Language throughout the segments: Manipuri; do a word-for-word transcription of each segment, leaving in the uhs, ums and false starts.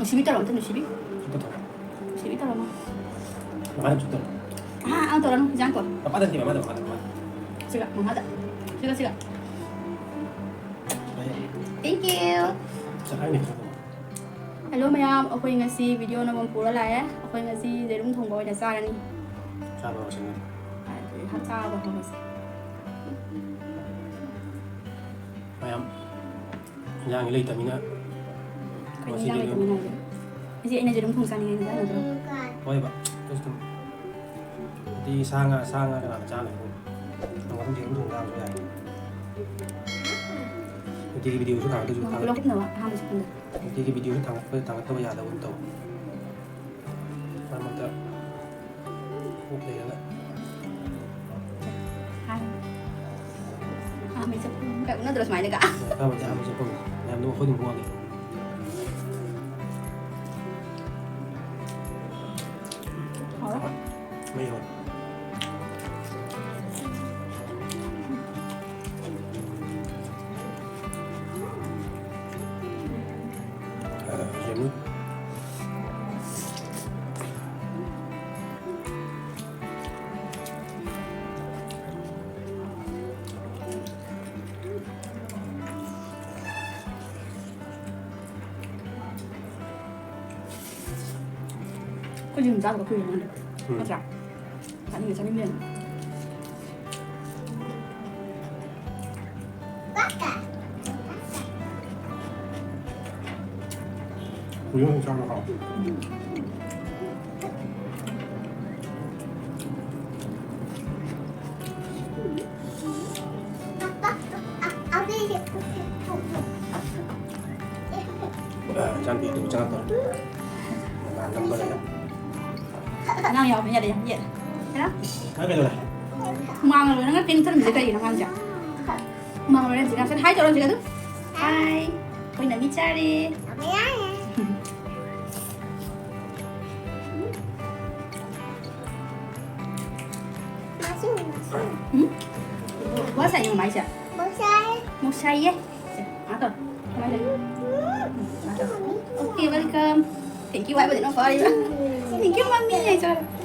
ꯅꯨꯡꯁꯤꯕꯤ ꯇꯧꯔꯣ, ꯑꯝꯇ ꯅꯨꯡꯁꯤꯕꯤ꯫ ꯅꯨꯡꯁꯤꯕꯤ ꯇꯧꯔꯝꯃꯣ꯫ ꯃꯉꯥꯗ ꯆꯨꯞꯇꯧꯔꯣ꯫ ꯑꯥ, ꯑꯥ, ꯇꯧꯔꯅꯨ, ꯍꯤꯟꯖꯥꯡ ꯀꯣꯟ꯫ ꯃꯄꯥꯗ ꯅꯠꯇꯦ, ꯃꯃꯥꯗ, ꯃꯃꯥꯗ, ꯃꯃꯥꯗ꯫ ꯁꯤꯒ, ꯃꯃꯥꯗ꯫ ꯁꯤꯒ, ꯁꯤꯒ꯫ ꯍꯣꯏ꯫ Thank you꯫ ꯆꯈꯥꯏꯅꯦ, ꯆꯈꯥꯏꯅꯦ꯫ Hello ꯃꯌꯥꯝ, ꯑꯩꯈꯣꯏ ꯉꯁꯤ video ꯑꯃꯃꯝ ꯄꯨꯔ ꯂꯥꯛꯑꯦ꯫ ꯑꯩꯈꯣꯏ ꯉꯁꯤ ꯌꯦꯔꯨꯝ ꯊꯣꯡꯕ ꯑꯣꯏꯅ ꯆꯥꯔꯅꯤ꯫ ꯆꯥꯕ ꯍꯧꯔꯁꯤꯅꯦ꯫ ꯑꯗꯨꯗꯤ ꯆꯥꯕ ꯍꯧꯔꯁꯤ꯫ ꯃꯌꯥꯝ ꯏꯟꯖꯥꯡ ꯂꯩꯇꯕꯅꯤꯅ ꯀꯩ ꯉꯁꯤꯗꯤ ꯏꯟꯖꯥꯡ ꯑꯗꯨꯝ ꯂꯩꯇꯕꯅꯤꯅ ꯍꯥꯏꯁꯦ? ꯉꯁꯤ ꯑꯩꯅ ꯌꯦꯔꯨꯝ ꯊꯣꯡ ꯆꯥꯅꯤꯡꯉꯦ ꯍꯥꯏꯅ ꯍꯥꯏꯅꯕ꯭ꯔꯣ? ꯍꯣꯏꯕ, ꯑꯗꯨꯁꯨ ꯑꯗꯨꯝ ꯅꯨꯡꯇꯤꯒꯤ ꯁꯥ ꯉꯥ, ꯁꯥ ꯉꯥ ꯀꯅꯥꯅ ꯆꯥ ꯂꯩꯗꯣꯏꯅꯣ? ꯅꯣꯡ ꯐꯥꯗꯣꯛ ꯌꯦꯔꯨꯝ ꯊꯣꯡ ꯆꯥꯕꯁꯨ ꯌꯥꯏ꯫ ꯅꯨꯡꯇꯤꯒꯤ videoꯁꯨ ꯊꯥꯒꯠꯇꯁꯨ ꯅꯣꯡ ꯊꯥꯒꯠ-, ꯄꯨꯂꯞ ꯍꯨꯞꯅꯕ ꯑꯍꯥꯟꯕ ꯁꯦꯠꯐꯝꯗ꯫ ꯅꯨꯡꯇꯤꯒꯤ videoꯁꯨ ꯊꯥꯒꯠꯄ, ꯊꯥꯒꯠꯇꯕ ꯌꯥꯗꯕꯒꯨꯝ ꯇꯧ꯫ ꯃꯔꯛ ꯃꯔꯛꯇ ꯀꯣꯛ ꯂꯩꯔꯒ꯫ ꯍꯥꯏ꯫ ꯑꯥ, ꯃꯩ ꯆꯠꯐꯝ ꯀꯥꯏ ꯎꯅꯗ꯭ꯔꯣ ꯁꯨꯃꯥꯏꯅꯒ? ꯈꯔꯕꯨꯗꯤ ꯑꯥ ꯃꯩ ꯆꯠꯐꯝ꯫ ꯃꯌꯥꯝꯗꯣ ꯑꯩꯈꯣꯏ ꯑꯗꯨꯝ ꯄꯣꯛꯑꯒꯦ꯫ ꯍꯥꯎꯔꯦ꯫ ꯃꯩ ꯍꯧꯔꯦ꯫ ꯑ, ꯌꯦꯔꯨꯝ꯫ ꯑꯩꯈꯣꯏꯗꯤ ꯑꯗꯨꯝ ꯆꯥꯗꯕ ꯀꯨꯏꯔꯦ ꯃꯥꯗꯤ꯫ ꯎꯝ꯫ ꯅꯠꯇ꯭ꯔꯥ? ꯆꯥꯅꯤꯡꯗꯦ, ꯆꯥꯅꯤꯡꯗꯦ꯫ ꯎꯌꯣꯟ ꯆꯥꯕ ꯍꯥꯎ꯫ ꯏꯆꯥꯅꯨꯄꯤ ꯑꯗꯨ ꯆꯪꯉꯛꯇꯧꯔꯦ꯫ ꯃꯃꯥ ꯅꯝꯕ ꯂꯩꯔꯦ꯫ ꯑꯉꯥꯡ ꯌꯥꯎꯕꯅꯤꯅ ꯌꯥꯗꯦ, ꯌꯥꯝ ꯌꯦꯠꯂꯦ꯫ ꯍꯦꯔꯥ? ꯅꯪ ꯀꯩꯗꯧꯔꯦ? ꯍꯨꯃꯥꯡꯅ ꯂꯣꯏꯅ ꯇꯦꯡꯊꯔꯝꯃꯤꯁꯦ ꯀꯩꯒꯤꯅꯣ ꯑꯉꯥꯡꯁꯦ? ꯍꯨꯃꯥꯡ ꯂꯣꯏꯅ ꯇꯦꯡꯊꯔ-, ꯍꯥꯏ ꯇꯧꯔꯣ ꯍꯧꯖꯤꯛ ꯑꯗꯨꯝ꯫ ꯍꯥꯏ꯫ ꯑꯩꯈꯣꯏ ꯅꯃꯤ ꯆꯥꯔꯦ꯫ ꯎꯝ? ꯋꯥ ꯁꯥꯏ ꯃꯃꯥꯏꯁꯦ? ꯃꯣꯁꯥꯏ꯫ ꯃꯣꯁꯥꯏꯌꯦ꯫ ꯁꯦ, ꯑꯥ ꯇꯧ꯫ ꯀꯃꯥꯏꯅ ꯇꯧꯔꯤ? ꯎꯝ, ꯑꯥ ꯇꯧ꯫ ꯑꯣꯀꯦ꯫ Welcome. Thank you ꯍꯥꯏꯕꯗꯤ ꯅꯪ ꯐꯥꯔꯤꯕ? Thank you, mommy. ꯍꯥꯏ ꯆꯠꯂꯣ꯫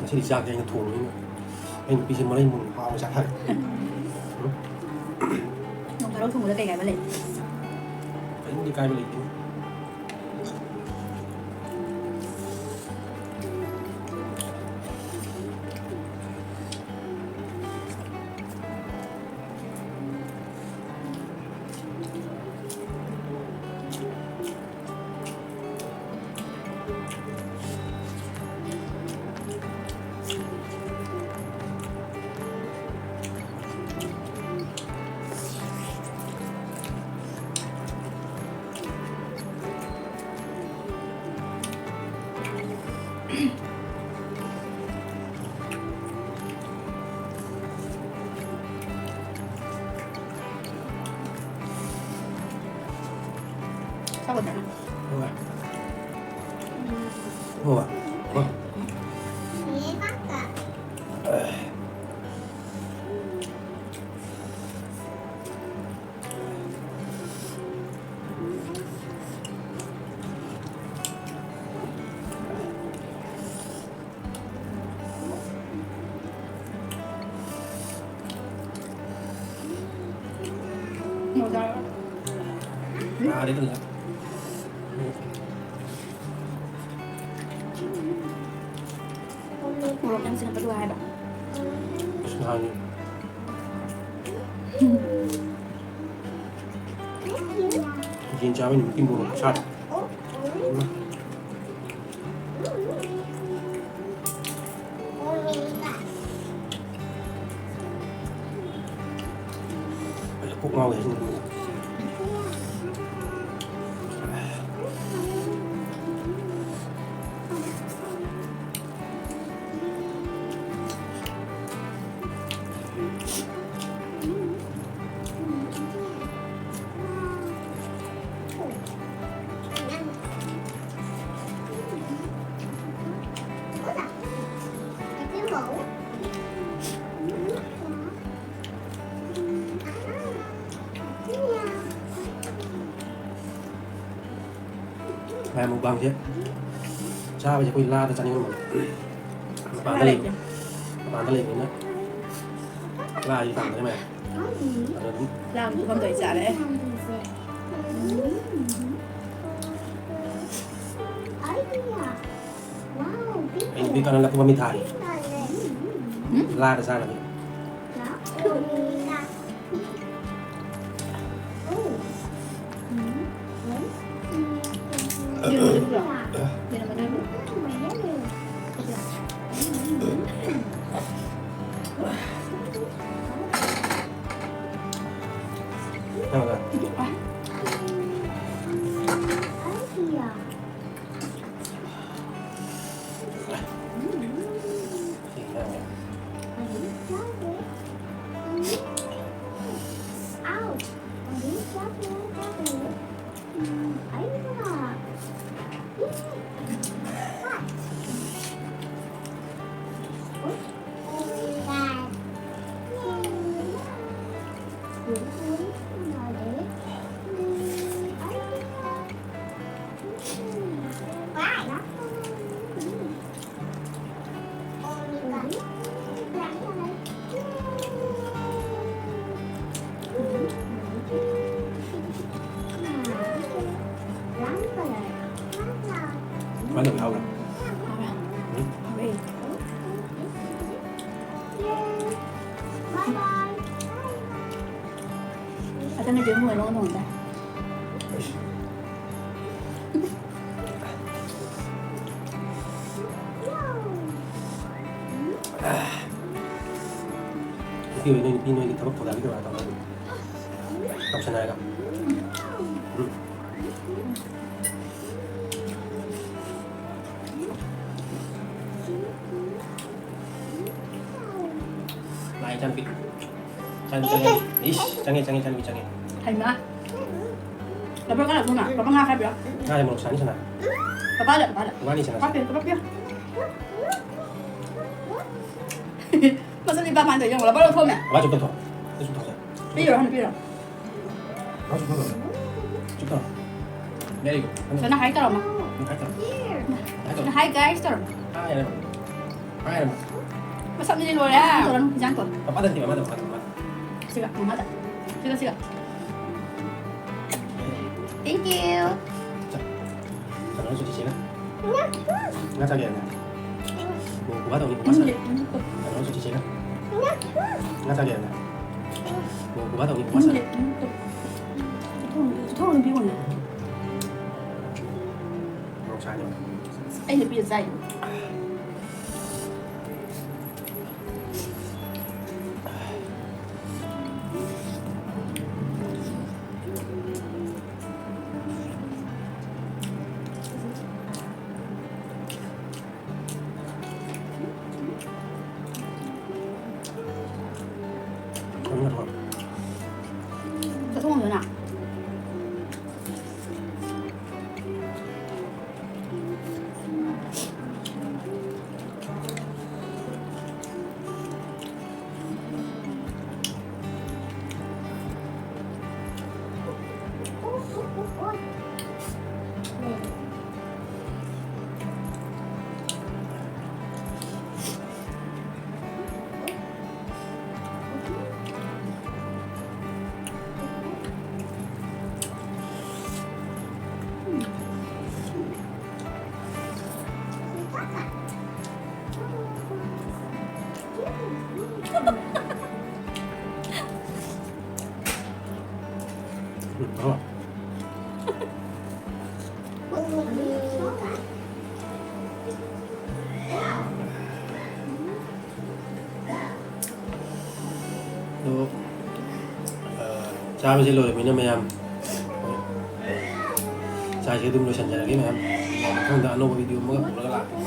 ꯉꯁꯤꯗꯤ ꯆꯥꯛꯁꯦ ꯑꯩꯅ ꯊꯣꯡꯕꯅꯤꯅ ꯑꯩ ꯅꯨꯄꯤꯁꯦ ꯃꯔꯩ ꯃꯨꯟ ꯍꯥꯎꯅ ꯆꯥꯊꯔꯦ꯫ ꯅꯣꯡ ꯐꯥꯗꯣꯛ ꯊꯣꯡꯕꯗ ꯀꯩ ꯀꯥꯏꯕ ꯂꯩ? ꯀꯔꯤꯝꯇ ꯀꯥꯏꯕ ꯂꯩꯇꯦ꯫ ꯆꯥꯎꯕꯗꯅ꯫ ꯍꯣꯏ꯫ ꯍꯣꯏ꯫ ꯍꯣꯏ꯫ ꯌꯥꯔꯦ ꯑꯗꯨꯗ꯫ ꯃꯣꯔꯣꯛ ꯌꯥꯝ ꯁꯤꯜꯂꯛꯄꯗꯨ ꯍꯥꯏꯕ꯫ ꯑꯁ, ꯅꯍꯥꯟ ꯌꯦꯟ ꯆꯥꯕ ꯅꯨꯃꯤꯠꯀꯤ ꯃꯣꯔꯣꯛ ꯈꯨꯁꯥꯗꯣ꯫ ꯑꯩ ꯀꯣꯛ ꯉꯥꯎꯋꯦ ꯁꯤꯅ꯫ ꯃꯌꯥꯝ ꯃꯨꯛꯕꯥꯡꯁꯦ ꯆꯥꯕꯁꯦ ꯑꯩꯈꯣꯏ ꯂꯥꯗ ꯆꯥꯅꯤꯡꯉꯝꯕꯅꯤ꯫ ꯃꯄꯥꯟꯗ ꯂꯩꯕ, ꯃꯄꯥꯟꯗ ꯂꯩꯕꯅꯤꯅ ꯂꯥꯁꯤ ꯇꯥꯡꯕꯅꯤ ꯃꯌꯥꯝ꯫ ꯑꯗꯣ ꯑꯗꯨꯝ ꯂꯥꯡ ꯄꯨꯐꯝꯗ ꯑꯣꯏ ꯆꯥꯔꯦ꯫ ꯑꯩ ꯅꯨꯄꯤ ꯀꯥꯟꯅ ꯂꯐꯨ ꯄꯥꯝꯕꯤ ꯊꯥꯔꯤ꯫ ꯎꯝ? ꯂꯥꯗ ꯆꯥꯅꯕ꯫ ꯑꯗꯨꯅ ꯀꯩꯅꯣ ꯑꯣꯏꯅ ꯊꯣꯡꯉꯦ꯫ ꯅꯨꯄꯤ ꯑꯣꯏ ꯅꯣꯏ ꯅꯨꯄꯤ ꯅꯣꯏꯒꯤ ꯊꯕꯛ ꯊꯧꯗꯥꯒꯤ ꯀꯃꯥꯏꯅ ꯇꯧꯕ? ꯇꯧꯁꯟꯅꯔꯒ꯫ ꯎꯝ꯫ ꯂꯥꯛꯑꯦ ꯏꯆꯥꯅꯨꯄꯤ꯫ ꯏꯆꯥꯅꯨꯄꯤ ꯆꯪꯉꯦ꯫ ꯏꯁ, ꯆꯪꯉꯦ, ꯆꯪꯉꯦ, ꯏꯆꯥꯅꯨꯄꯤ ꯆꯪꯉꯦ꯫ ꯍꯩꯃꯥ꯫ ꯄꯥꯄꯥ ꯉꯥ ꯊꯣꯡꯅ, ꯄꯥꯄꯥ ꯉꯥ ꯈꯥꯏꯕꯤꯔꯣ꯫ ꯉꯥꯁꯦ ꯃꯣꯔꯣꯛ ꯁꯥꯅꯤ ꯁꯅꯥ꯫ ꯄꯥꯄꯥꯗ, ꯄꯥꯄꯥꯗ꯫ ꯏꯕꯥꯅꯤ ꯁꯅꯥ꯫ ꯄꯥꯄꯥ, ꯄꯥꯄꯥ ꯄꯤꯌꯣ꯫ ꯃꯁꯛ ꯏꯄꯥ ꯄꯥꯟꯗ ꯌꯦꯡꯉꯨ, ꯂꯕꯔ ꯂꯧꯊꯣꯛꯑꯝꯃꯦ꯫ ꯕꯕꯥ ꯆꯨꯞ ꯇꯧꯊꯣꯛ꯫ ꯆꯨꯞ ꯇꯧꯊꯣꯛ꯫ ꯄꯤꯔꯣ, ꯍꯥꯟꯅ ꯄꯤꯔꯣ꯫ ꯕꯕꯥ ꯆꯨꯞ ꯇꯧꯊꯣꯛ꯫ ꯆꯨꯞ ꯇꯧ꯫ Very good. ꯁꯣꯅꯥ hi ꯇꯧꯔꯝꯃꯣ꯫ ꯎꯝ, hi ꯇꯧꯔꯣ꯫ Hi ꯇꯧꯔꯣ꯫ Sona hi guys ꯇꯧꯔꯝꯃꯣ꯫ Hi ꯍꯥꯏꯔꯣ꯫ Hi ꯍꯥꯏꯔꯣ꯫ ꯃꯁꯛꯅꯤꯅꯦ ꯂꯣꯏꯔꯦ꯫ ꯇꯧꯔꯝꯃꯣ, ꯏꯟꯖꯥꯡ ꯇꯧꯔꯣ꯫ ꯄꯥꯄꯥꯗ ꯅꯠꯇꯦ, ꯃꯃꯥꯗ, ꯃꯃꯥꯗ, ꯃꯃꯥꯗ꯫ ꯁꯤꯒ, ꯃꯃꯥꯗ꯫ ꯁꯤꯒ, ꯁꯤꯒ꯫ Thank you꯫ ꯆꯥ꯫ ꯀꯩꯅꯣꯁꯨ ꯆꯤꯆꯦꯅ꯫ ꯉꯥ ꯆꯥꯒꯦ ꯍꯥꯏꯕꯅꯦ꯫ ꯃꯣꯔꯣꯛ ꯈꯨꯕꯥ ꯇꯧꯅꯤ, ꯈꯨꯕꯥ ꯁꯥꯅ꯫ ꯀꯩꯅꯣꯁꯨ ꯆꯤꯆꯦꯅ꯫ ꯉꯥ ꯆꯥꯒꯦ ꯍꯥꯏꯕꯅꯦ꯫ ꯃꯣꯔꯣꯛ ꯈꯨꯕꯥ ꯇꯧꯅꯤ, ꯈꯨꯕꯥ ꯁꯥꯅ꯫ ꯃꯣꯔꯣꯛ ꯁꯥꯍꯟꯕ꯫ ꯑꯩꯅ ꯄꯤꯔ ꯆꯥꯏ꯫ ꯆꯠꯊꯣꯛꯑꯝꯗꯅ꯫ ꯍꯣꯏ꯫ ꯑꯗꯣ, ꯑ, ꯆꯥꯕꯁꯦ ꯂꯣꯏꯔꯕꯅꯤꯅ ꯃꯌꯥꯝ, ꯆꯥꯛꯁꯦ ꯑꯗꯨꯝ ꯂꯣꯏꯁꯤꯟꯖꯔꯒꯦ ꯃꯌꯥꯝ꯫ ꯃꯊꯪꯗ ꯑꯅꯧꯕ video ꯑꯃꯒ ꯄꯨꯔꯒ ꯂꯥꯛꯀꯦ꯫